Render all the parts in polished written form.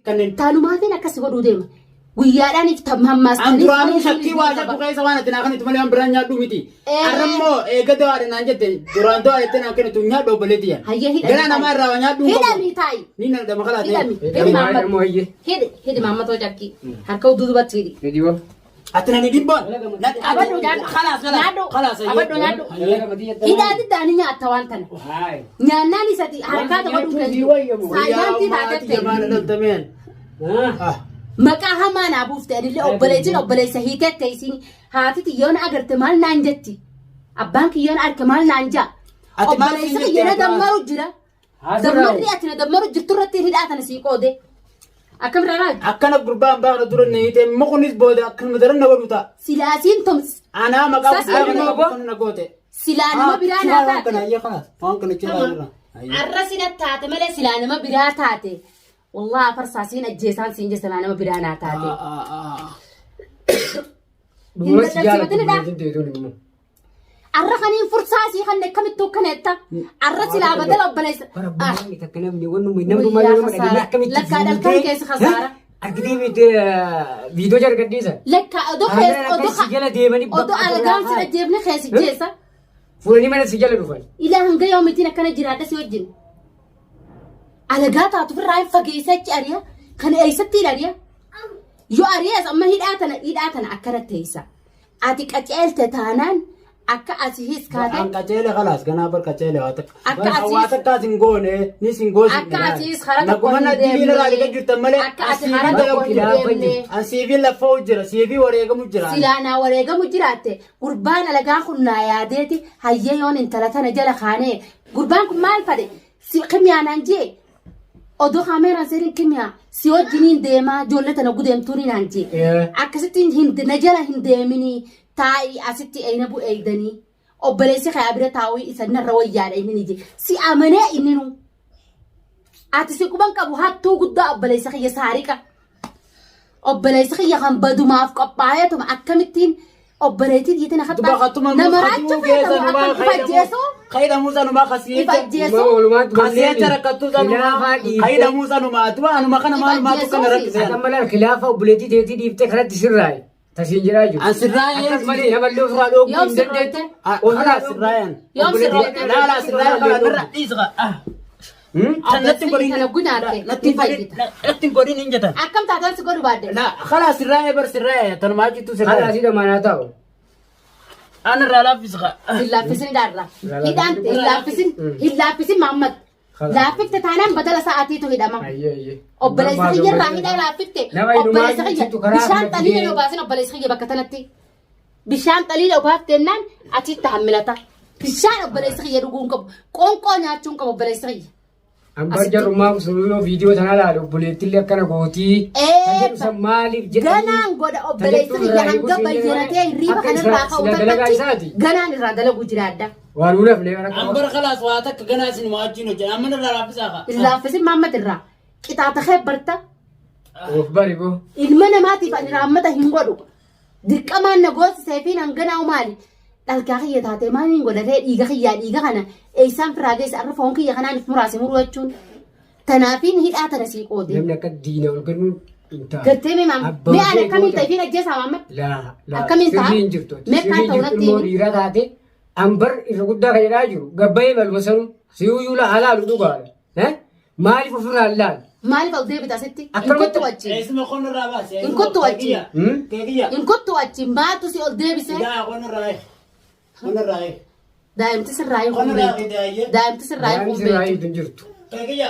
Kanneen. Taanumaatiin akkas godhuu deema. Guyyaadhaan if An hammaastanii. duraanuu shakkii waa shakku keessa waan ati naa kennitu malee waan biraan nyaadhu miti. Arrammoo eega dawaadha naan jette duraan dawaa jettee naan kennitu nyaadhu obboleetti yaa. Hayyee hidhami. Ganaa namaa irraa waa nyaadhu hin qabu. Hidhami taa'i. Ni na dama kalaa ta'e. Hidhami. Hidhi Hidhamu Mahammad. hayyee. Hidhi. Hidhi Mahammadoo cakkii. Harka dudubatti hidhi. Hidhi woo. Ati nani dhibboon. Qabadhu nyaadhu. Khalaas Nyaadhu. khalaas. Qabadhu nyaadhu. Hidhaa diddaani nyaatta waan tana. Nyaannaan isati harkaa tokko dhuunfee. Saayilaantii taatette. Jamaana dhaltameen. Maqaa hamaa naa buufte anillee obboleettiin obboleessa hiikette isiin haati xiyyoon agarte maal naan jetti. Abbaan kiyyoon arke maal naan jaa. Ati maal siin Obboleessi jette kiyya na abbaan? dammaru jira. Dammarri ati na dammaru jirtu irratti hidhaa tana sii qoode. Akkamirraa laal? Akkana gurbaan baana dura na hiite mukunis booda akkanuma daran na godhu ta'a. Silaasiin toms Anaa maqaa Sas gurbaa kana obbo. akkana na goote. silaa nama biraa naa Waan kana taate. ayyee kanaas waan kana ciraa irra. Arra sina taate malee silaa nama biraa taate. Wallah farsaa siin ajjeesaan siin jessa silaa nama biraa naa taate. Dhuguma si jaalatu Hin dadhabsiifatinidha. obboleettiin teetuun immoo. Arra kaniin fursaa sii kan akkamittuu akkana jetta. Arra silaa badala obboleessa. Bara Ah, bunni takka namni wanni namni Wayyaa malee nama khasaara. dhageenye akkamitti Lakkaa dhalkan keessa khasaara. Argitee miti viidiyoo jara gadhiisan. Lakkaa odoo Haala keessa akka odoo si jala deemanii odoo bakka alagaan si biraa dhajjeefne keessa jeessa. Fuulanii mana si jala dhufan. Ilaa hanga yoomitiin akkana jiraadha si wajjin. Alagaa taatu ofirraa hin fageessa achi ari'a. Kana eessatti hin ari'a? Yoo ari'as amma hidhaa tana akkana teessa. Ati qaceelte taanaan akka ati hiiskaate An qaceele kalaas ganaa bar qaceele waa takka. Akka Waa asiis- takkaas hin goone nis hin goone. Akka asiis karaa tokko Naguma hin na diliin irraa deemne. dhiqa jirtan malee. Akka ati karaa tokko hin deemne. An siifiin laffa'u jira siifii wareegamu jira. Silaa naa wareegamu jiraatte gurbaan alagaa kun naa yaadeeti hayyee yoon intala tana jala kaanee gurbaan kun maal fadhe si kimiyaa naan jee odoo kaameeraan seerin kimiyaa si wajjiniin deemaa ijoollee tana gudeemtuuni naan jee akkasitti hin na jala hin deeminii taa'ii asitti eeyna bu eeydanii obboleessi kee bira taa'uu isa narra wayyaadha inni ni jee si amanee inni nu ati si quban qabu hattuu guddaa obboleessa kiyya saariqa obboleessi kiyya kan badumaaf qophaa'eetuma akkamittiin obboleettii dhiitina Duba haxxaa nama raachuu feetamu akkam ifa ajjeesuu Kaidhamuu sanumaa ifa kasiyecha. ajjeesuu Kasiyecha rakkattuu sanumaa. Kaidhamuu sanumaa. Duba anuma kana maalumaatu kana rakkisee. Akka malee khilaafa obboleettii teetii dhiiftee kanatti sirraaye. Tasiin jedhaa jiru. An sirraayee. Akkas malee namallee ofirraa dhooguu Yoom hin dandeettu. sirrooyte? Ofirraa Sirraayan. Yoom sirrooyte? Laalaa sirraayan kana narra dhiisqa. Hmm? Natti hin godhin. Kana gunaarte Natti hin ni godhin. fayyita. Natti hin godhin hin jettan. Akkam taatan si godhu baadde. La kalaas sirraayee bar sirraayee tanumaa jirtu Haala sirraayee. asii dhamaanaa taa'u. An irraa laaffisqa. Hin laaffisin hidhaarra. Hidhaan hin laaffisin hin laaffisin Mahammad. Laaffifte taanaan badala sa'aatiitu hidhama. Ayyee ayyee. Obboleessa kiyya irraa hidhaa laaffifte. Nama hidumaa Obboleessa kiyya jirtu karaa bishaan kana xaliila fidee- yoo baasin obboleessa kiyya bakka tanatti. Bishaan xaliila obaaftennaan achitti hammilata. Bishaan obboleessa kiyya dhuguu hin qabu. Qoonqoo nyaachuu hin qabu obboleessa kiyya. Ambar jarummaa sun yoo viidiyoo tana ilaale obboleettillee akkana gootii. Kan jedhu san maaliif jedhanii. Ganaan godha obboleessi kiyya hanga bayyanatee hirriiba kanarraa ka'u takkatti ganaan irraa dalagu jiraadha. Waan nuuf lee kana An bara kalaas waa takka ganaa isin wajjin hojjedha. Amma irraa laaffisaa kaa. Hin laaffisin Mahammad irraa. Qixaaxa kee barta. Of bari boo. Ilma namaatiif ani raammata hin godhu. Dirqamaan na goosisee fi hanganaa maali? Dhalkaa kiyya taatee maaliin godhatee dhiiga kiyyaa dhiiga kana eessaan firaa geesse arra foon kiyya kanaan if muraase muruu jechuun. Tanaafiin hidhaa tana sii qoode. Namni akka diina ol kennuun hin taane. Gartee mee maam? Abbaa Mee ani ishee akkamiin goota. ta'e fiin ajjeesaa maamma? Laa laa. Akkamiin ta'a? Sirrii hin jirtu. Mee akkaan Sirrii ta'u hin natti jirtu ilmoo himi. dhiiraa taate ambar irra guddaa kan jedhaa jiru gabbayee maluma sanuu si'uyyuu laa halaalu dhugaadha. Eh? Maaliif ofirraa hin laalu? Maaliif ol deebita asitti? Hin Akkanumatti- kottu achi. Eessuma qonna irraa baase. Hin kottu achi. Hmm? Keekiyya. Hin kottu achi. Maaltu si ol deebise? Yaa qonna irraa eegi. Qonna irraa eegi. Daa'imti sirraa hin Qonna irraa beektu. eegi daa'iyyee. Daa'imti sirraa hin Daa'imni sirraa beektu. hiitu hin jirtu. Keekiyya.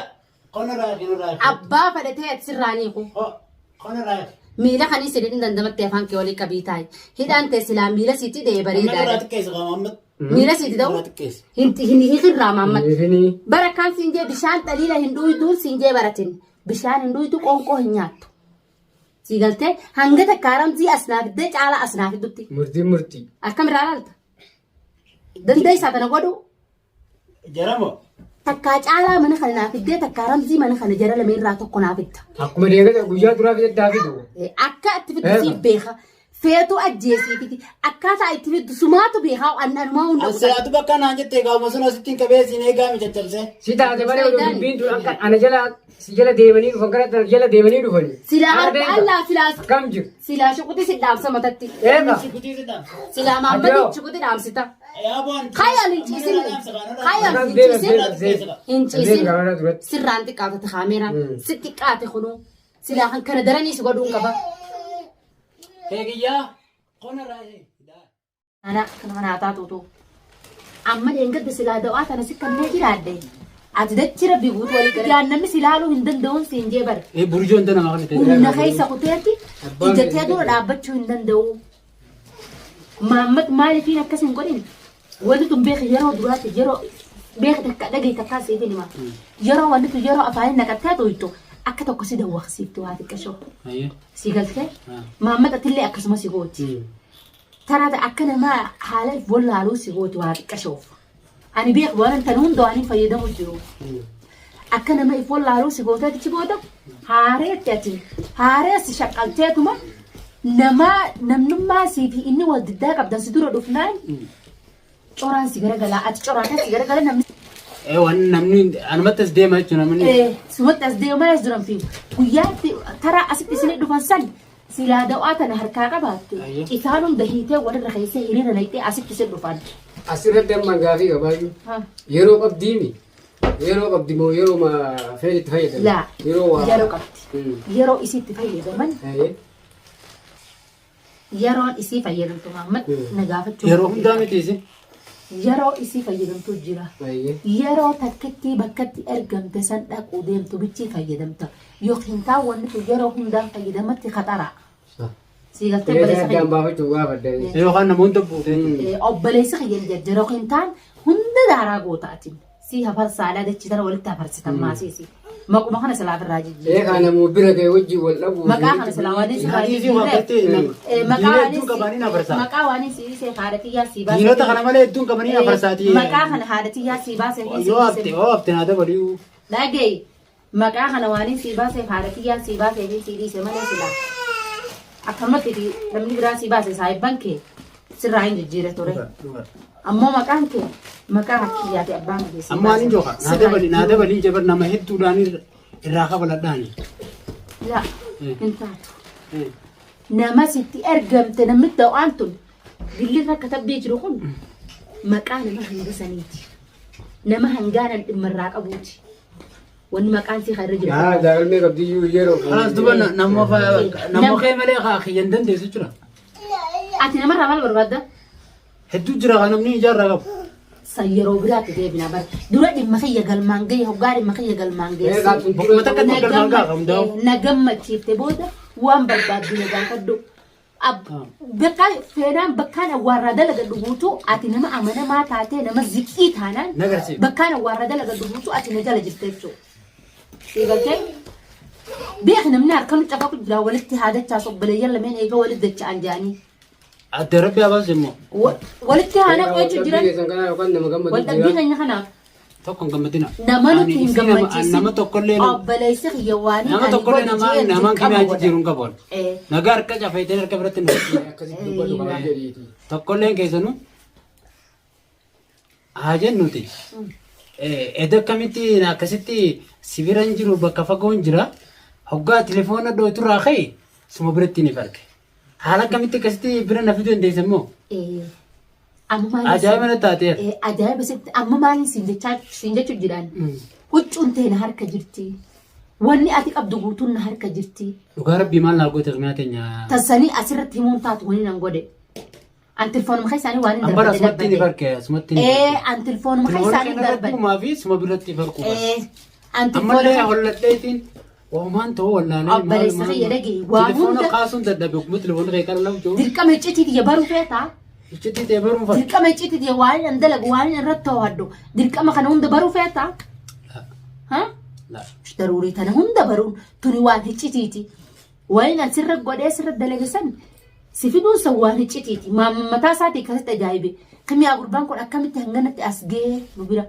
Qonna irraa eegi irraa eegi. Abbaa fedhatee ati sirraa ni hiiku. Qonna irraa eegi. Miila kan isin hin dandamatte afaan kee olii qabii taa'i. Hidhaan tee silaa miila sitti dhee Amma irraa bareedaadha. xiqqeessa qaama amma. Miila sitti ta'u Irraa xiqqeessa. hin hin hiikirraa maammatti. Hiikinii. Bara kaan siin jee bishaan xaliila hin dhuyduun siin jee baratin. Bishaan hin dhuydu qoonqoo hin nyaattu. Sii galtee hanga takkaa ramzii as naa fiddee caalaa as naa fiddutti. Murtiin murtii. Akkam irraa laalta? Dandeessaa tana godhu Jaramo. takkaa caalaa mana kana naa fiddee takkaa ramzii mana kana jara lameen irraa tokko naa fidda. Akkuma deegata guyyaa duraa fidaddaa fidu. Akka itti fiddu siif beeka. Feetu ajjeesii fidi. Akkaataa itti fiddu sumaatu beekaa an anumaa hunda An silaatu bakka naan jette gaafuma sun asitti hin qabee siin eegaa mi caccabsee. Si taate malee oduu dubbiin tun akka ana jala Si jala deemanii dhufan kana jala deemanii dhufanii. Silaa Kana harka beekta? allaa silaa Kam jiru? silaa shuquti si dhaamsa matatti. Eega. Silaa Adoo. maammadii shuquti dhaamsita. Kayaan hin ciisin. Kayaan hin Deema, ciisin. deema, deema. Hin ciisin. Deema kameeraa duratti. Sirraan xiqqaatati kaameeraan. Si xiqqaate kunuu. Silaa kan kana daranii si godhuun qaba. Keekiyyaa qonna raayee. Ana kana mana taatuutu. Amma dheengadda silaa da'aa tana si kannee jiraadde. Ati dachi rabbi guutuu walii gara. Namni si ilaaluu hin danda'uun siin jee bara. Burjoo hin nama kana ta'e. Humna keessa kuteetti Abbaan ijatee keenya dura dhaabbachuu hin danda'u. Maammat maaliifiin akkas hin godhin? Wanti tun beeki yeroo duraatti yeroo beeki takka dhagahi takkaa siifin hima. Yeroo wanti tun yeroo afaaniin naqattee tuytu akka tokko si dawwaqsiifti waa xiqqashoo. Si galtee? Maammat atillee akkasuma si gooti. Taraata akka namaa haala if wallaaluu si gooti waa xiqqashoof. Ani beeku waan tan hunda waan hin fayyadamu jiru. Akka nama if wallaaluu si gooteetichi booda haareetti ati haaree si shaqqalteetuma nama namnummaa sii fi inni wal diddaa qabdan si dura dhufnaan coraan si garagalaa ati coraan kan si garagala namni Waan namni anumatti as deema jechuun namni. Sumatti as deema malee as duran fiigu. Guyyaatti taraa asitti isin dhufan san silaa da'aa tana harkaa qabaatte Ayyo. isaan hunda hiitee walirra keessee hiriira naqxee asitti isin dhufan. Asirratti amma gaafii qabaayyuu. Yeroo qabdiimi. Yeroo qabdi moo yeroo ma feeti itti fayyadamu? Laa Yeroo waa. yeroo qabdi. Mm. Yeroo isitti fayyadaman Ayyee. yeroon isii fayyadamtu Muhammad Mm. na gaafachuu. Yeroo hundaa miti isin. Yeroo isii fayyadamtu jira. Ayyee. Yeroo takkittii bakkatti ergamte san dhaquu deemtu bichii fayyadamta. Yookiin taan wanni tun yeroo hundaan fayyadamatti khaxara. Sii galtee Eegaa obboleessa addaan kiyya. baafachuu gaafadha. Yookaan namoota buutee. Obboleessa kiyya ni jajjara yookiin taan hunda daaraa goota ati. Sii hafarsaadhaa dachii tana walitti hafarsitan maasiisi. Maquma kana silaa ofirraa jijjiirte. Eegaa namuu bira ga'e wajjin wal dhabuu. Maqaa kana silaa waan isin Hadiisii waan galtee Maqaa diina waan hedduun qabanii na farsaa. maqaa waan isii haadha tiyyaa sii baasee. Diinota kana malee hedduun qabanii na farsaati. Maqaa kana haadha tiyyaa sii baasee. Yoo hafte yoo hafte naa dabaluu. Dhaga'i. Maqaa kana waan sii baasee haadha tiyyaa sii baasee fi sii dhiise malee silaa. Akkamatti fi namni biraa sii baase saayibban kee sirraa hin jijjiire ture. Ammoo maqaan kee maqaa hakkiyyaa fi abbaan kee sii Amma waan hin jooka naa sirraa dabali naa dabali jabar nama hedduudhaan irraa kafaladhaani. Laa hin taatu. Nama sitti ergamte namni da'aan tun gillirra akka tabbii jiru kun maqaa nama hanga saniiti. Nama hangaanan dhimma irraa qabuuti. Wanni maqaan sii kan irra jiru. Yaa jaalalmee qabdiyyuu yeroo. Kalaas duba nama nama kee malee haa kiyyan dandeessu jira. Ati namarraa maal barbaadda? Hedduu jira kan namni ijaarraa qabu. San yeroo biraatti deebina bara. Dura dhimma kiyya galmaan gahe hoggaa dhimma kiyya galmaan geesse. Eegaa tun Bokkuma takka Na itti galmaan gaha hundaa'u. na gammachiifte booda waan barbaaddu na gaafadhu. Bakka feenaan bakkaan awwaarraa dalagadhu guutuu ati nama amanamaa taatee nama ziqii taanaan Na agarsiifte. bakkaan awwaarraa dalagadhu guutuu ati na jala jirte jechuudha. Eegaltee beeki namni harka nu cafaqu jira walitti haadachaas obboleeyyan lameen eega walitti dacha'an jedhanii. Adda rabbi abaas immoo Walitti haa naqu jechuun jiran Keessan kanaa yookaan nama gammadu wal dhabbii keenya kanaaf tokko hin gammadina. nama nuti Ani hin isii nama- gammachiisin. Nama tokkollee Obboleessi kiyya waan nama tokkollee nama nama kimiyaa jijjiiruun qabu. Eh. Nagaa harka cafeetee harka biratti nu Akkasitti dubbatu kanaa jedhiiti. tokkolleen keessanuu haa jennuti. Eda akkamitti akkasitti si bira hin jiru bakka fagoo hin jira. Hoggaa telefoona dhooturraa ka'e suma biratti ni farge. Haala akkamitti akkasitti bira na fiduu dandeessa immoo? Amma maaliin Ajaa'iba na taateera. Ajaa'iba sitti amma maaliin siin jechaa siin jechuu jiraan. Huccuun ta'e na harka jirti. Wanni ati qabdu guutuun na harka jirti. Dhugaa rabbii maal naa goote miyaa teenya. Tasanii asirratti himuun taatu wani nan godhe. An telefoonuma keessaanii waan hin Ambara darbadhe asumatti ni darbadhe. farke asumatti ni Ee farke. an telefoonuma Telefoona keessaanii kana darbadhe. irratti fi suma biratti farqu. Ee an Ammallee telefoona holladheetiin waamaan ta'uu wallaalee Obboleessa kiyya dhagahi, waa Telefoona hunda- kaasuun dadhabe akkuma telefoona kee qara lafu jiru. dirqama iccitii tiyya baruu feetaa. Iccitii ta'e baruun farqa. Dirqama iccitii tiyya waan hin dalagu waan hin irratti to'adhu dirqama kana hunda baruu feetaa. Ha? Daruurii tana hunda baruun tuni waan iccitiiti. Waan an sirra godhee sirra dalage san si fiduun san waan iccitiiti. Mataa isaatii akkasitti ajaa'ibe. Kimiyaa gurbaan kun akkamitti hanganatti as ga'ee nu bira.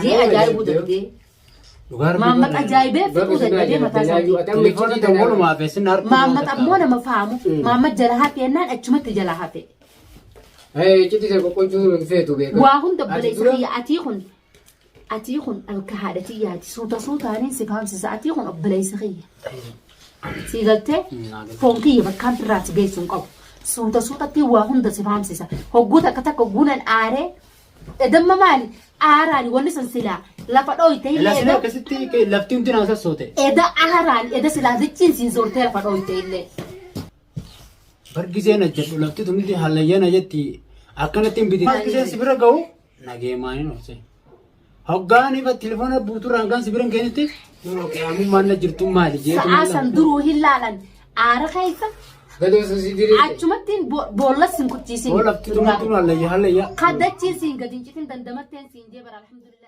Jee ajaa'ibuu danda'e. Dhugaa rabbii Maammat barra. ajaa'ibee fixuu dadhabee mataa isaatii. Telefoona dawwalumaa fi sin harkuu. Maammat ammoo nama faamu. Maammat jala hafe jennaan achumatti jala hafe. Iccitii isa qoqqochuu hin feetu beekaa. Waa hunda obboleessa kiyya atii kun Atii kun alka haadha tiyyaati. Suuta suutaaniin si fahamsisa. Atii kun obboleessa kiyya. Sii galtee foon kiyya bakkaan birraa si geessu hin qabu. Suuta suutatti waa hunda si fahamsisa. Hogguu takka takka hogguunan aaree edamma maali? Aaraani wanni san silaa lafa dhooyte Ilaa illee silaa eda akkasitti lafti hundi naa sassoote. eda aaraani eda silaa dachiin siin soortee lafa dhooyte illee. Bargiseen ajjadhu lafti tun hundi hallayyana jetti akkanatti hin bitin. Bargiseen si bira ga'u nageemaaniin obse. Hoggaan ifa telefoona buuturraan kan si bira hin kennitti yeroo qiyaamummaan na jirtu maali jeetu. Sa'aa san duruu hin laalan aara keessa Gadoo sun si diriirte. achumatti boolla sin kuchiisin. Hoo lafti tun hundi hallayya hallayya. Ka dachiin siin gadi hin citin dandamatteen siin jee bara alhamdulillah.